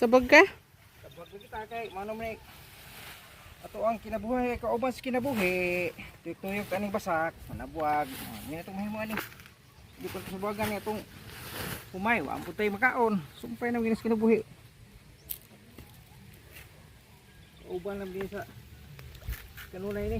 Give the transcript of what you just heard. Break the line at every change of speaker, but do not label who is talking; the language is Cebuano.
Sabag ka?
Sabag kita kay mano man ato ang kinabuhi, kauban sa kinabuhi. Tuyok-tuyok kaning basak, manabuag. Oh, ni atong mahimo ani. Di ko sabagan ni atong humay, wa pud tay makaon. Sumpay na ginis kinabuhi. Kauban lang din sa kanunay ni.